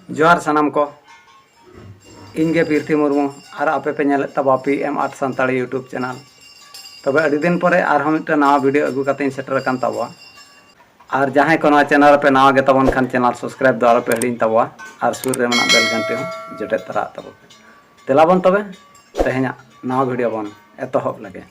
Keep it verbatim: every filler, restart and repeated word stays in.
ᱡᱚᱦᱟᱨ ᱥᱟᱱᱟᱢ ᱠᱚ, ᱤᱧ ᱜᱮ ᱯᱤᱨᱛᱷᱤ ᱢᱩᱨᱢᱩ ᱟᱨ ᱟᱯᱮ ᱯᱮ ᱧᱮᱞᱮᱫ ᱛᱟᱵᱚᱣᱟ P M art Santali YouTube channel. ᱛᱚᱵᱮ ᱟᱹᱰᱤ ᱫᱤᱱ ᱯᱚᱨᱮ ᱟᱨᱦᱚᱸ ᱢᱤᱫᱴᱟᱝ ᱱᱟᱣᱟ ᱵᱷᱤᱰᱤᱭᱳ ᱟᱹᱜᱩ ᱠᱟᱛᱮᱧ ᱥᱮᱴᱮᱨ ᱟᱠᱟᱱ ᱛᱟᱵᱚᱣᱟ᱾ ᱟᱨ ᱡᱟᱦᱟᱸᱭ ᱠᱚ ᱱᱚᱣᱟ ᱪᱮᱱᱮᱞ ᱨᱮᱯᱮ ᱱᱟᱣᱟ ᱜᱮ ᱛᱟᱵᱚᱱ ᱠᱷᱟᱱ ᱪᱮᱱᱮᱞ ᱥᱟᱵᱥᱠᱨᱟᱭᱤᱵ ᱫᱚ ᱟᱞᱚᱯᱮ ᱦᱤᱲᱤᱧ ᱛᱟᱵᱚᱣᱟ ᱟᱨ ᱥᱩᱨ ᱨᱮ ᱢᱮᱱᱟᱜ ᱵᱮᱞ ᱜᱷᱟᱱᱴᱤ ᱦᱚᱸ ᱡᱚᱴᱮᱫ ᱛᱟᱨᱟ ᱟᱜ ᱛᱟᱵᱚᱱ ᱯᱮ᱾ ᱫᱮᱞᱟ ᱵᱚᱱ ᱛᱚᱵᱮ ᱛᱮᱦᱮᱧᱟᱜ ᱱᱟᱣᱟ ᱵᱷᱤᱰᱤᱭᱳ ᱵᱚᱱ ᱮᱛᱚᱦᱚᱵ ᱞᱮᱜᱮ᱾